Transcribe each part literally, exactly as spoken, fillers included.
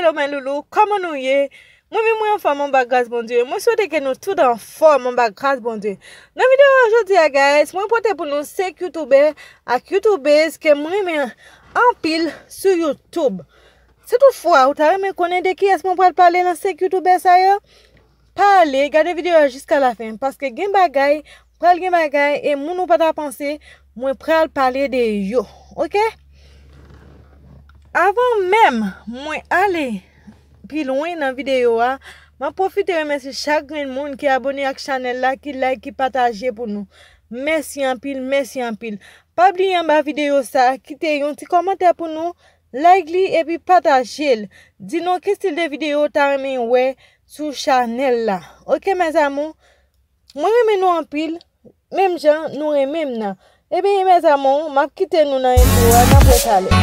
Yo, men loulou, kòman nou ye? Mwen menm mwen anfòm anba gras Bondye. Mwen swete ke nou tout anfòm anba gras Bondye. Nan videyo a jodi a, guys, mwen pote pou nou senk youtubè ak youtubèz ke mwen renmen anpil sou YouTube. Si toutfwa ou ta renmen konnen de kiyès mwen pral pale nan senk youtubè sa yo, pale, gade videyo a jiska lafen, paske gen bagay, pral gen bagay, e moun ou pa ta panse, mwen pral pale de yo. Oke? Avan menm mwen ale pi lwen nan videyo a, m ap pwofite remèsye chak grenn moun ki abòne ak chanèl la, ki like, ki pataje pou nou. Mèsi anpil, mèsi anpil. Pa bliye anba videyo sa, kite yon ti kòmantè pou nou, like li epi pataje l. Di nou ki stil de videyo ou ta renmen wè sou chanèl la. Oke, mes amours? Mwen renmen nou anpil, menm jan nou renmen m nan. Ebyen, mes amours, m ap kite nou nan entwo a, n ap retalè.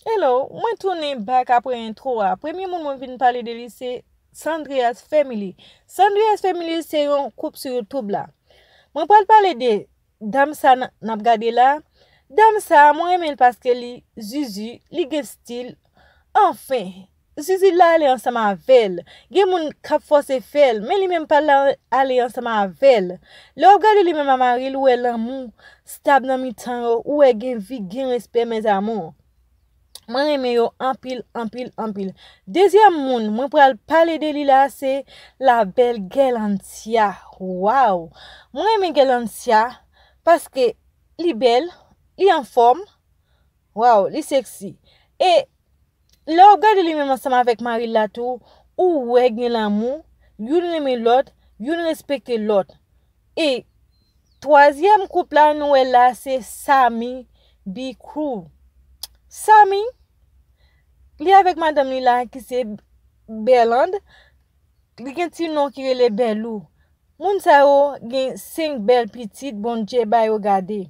Hello, mwen tounen back apre entwo a. Premye moun mwen vin pale de li se Sandrias Family. Sandrias Family se yon koup sou YouTube la. Mwen pral pale de dam sa n, n ap gade la. Dam sa, mwen renmen l paske li zizi, li gen stil. Anfen, zizi la ale ansanm avè l. Gen moun k ap fòse fè l, men li menm pa la ale ansanm avè l. Lè w ap gade li menm a mari l, ou wè lanmou stab nan mitan yo, ou wè gen vi, gen respè, mes amours. Mwen renmen yo anpil, anpil, anpil. Dezyèm moun mwen pral pale de li la, se la belle Guerlandia. Waw! Mwen renmen Guerlandia paske li bèl, li anfòm. Waw, li sexy. E lè w ap gade li menm ansanm avèk mari l la tou, ou wè gen lanmou, youn renmen lòt, youn respekte lòt. E twazyèm koup la nou wè la se Samy B Crew. Samy, li avèk madanm li la ki se Berlande, li gen ti non ki rele Bèlou. Moun sa yo gen senk bèl pitit Bondye ba yo gade.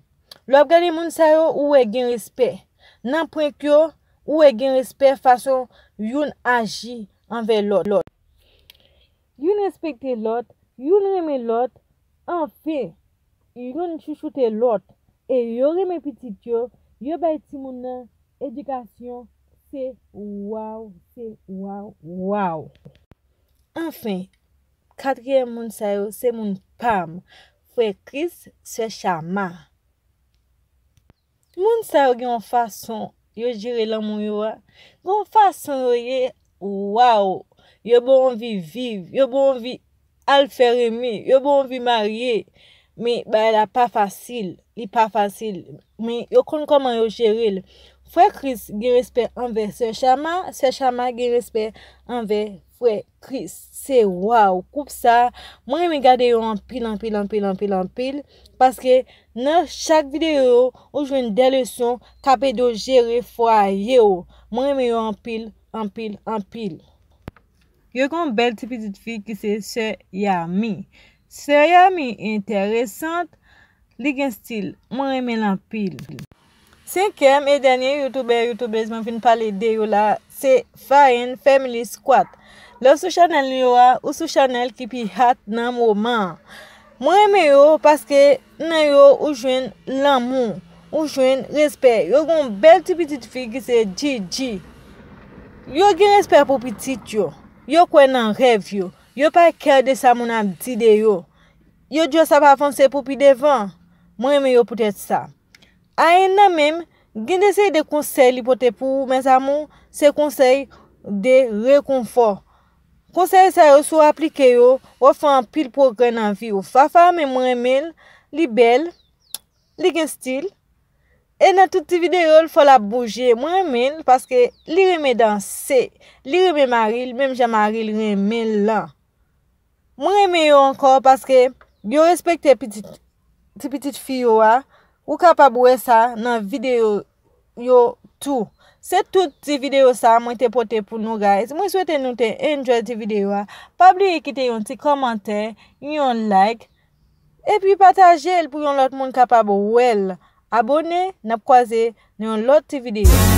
Lè w ap gade moun sa yo, ou wè gen respè. Nan prank yo, ou wè gen respè fason youn aji anvè lòt. Youn respekte lòt, youn renmen lòt, anfen, youn chouchoute lòt. E yo renmen pitit yo, yo bay timoun nan edikasyon, se waw, se waw, waw. Anfen, katriyèm moun sa yo, se moun pa m, frè Chris, sè Chama. Moun sa yo gen yon fason yo jere lanmou yo a. Gen yon fason yo ye, waw! Yo ba w anvi viv, yo ba w anvi al fè renmen, yo ba w anvi marye. Men bagay la pa fasil, li pa fasil. Men yo konn kòman yo jere l. Frè Chris gen respè anvè sè Chama, sè Chama gen respè anvè frè Chris. Se waw, koup sa, mwen renmen gade yo anpil, anpil, anpil, anpil, anpil, paske nan chak videyo yo, ou jwenn de leson k ap ede w jere fwaye w. Mwen renmen yo anpil, anpil, anpil. Yo gen yon bèl ti pitit fi ki se sè Yami. Sè Yami enteresant, li gen stil, mwen renmen l anpil. Senkyèm e dènye youtubè, youtubèz mwen vin pale de yo la, se Fayen Family Squad. Lè w sou chanèl yo a, ou sou chanèl ki pi hot nan moman an. Mwen renmen yo paske nan yo ou jwenn lanmou, ou jwenn respè. Yo gen yon bèl ti pitit fi ki se Gigi. Yo gen respè pou pitit yo. Yo kwè nan rèv yo. Yo pa kè de sa moun ap di de yo. Yo di yo sa pa avanse pou pi devan. Mwen renmen yo poutèt sa. Ayen nan menm, gen de seri de konsèy li pote pou ou, mes amours, se konsèy de rekonfò. Konsèy sa yo, si w aplike yo, w ap fè anpil pwogrè nan vi w. Fafa menm, mwen renmen l, li bèl, li gen stil. E nan tout ti videyo l, fò l ap bouje. Mwen renmen l paske li renmen danse, li renmen mari l, menm jan mari l renmen l lan. Mwen renmen yo ankò paske yo respekte pitit, ti pitit fi yo a. Ou kapab wè sa nan videyo yo tou. Se tout ti videyo sa mwen te pote pou nou, guys. Mwen swete nou te enjoy ti videyo a. Pa bliye kite yon ti kòmantè, yon like, epi pataje l pou yon lòt moun kapab wè l. Abòne, n ap kwaze nan yon lòt ti videyo.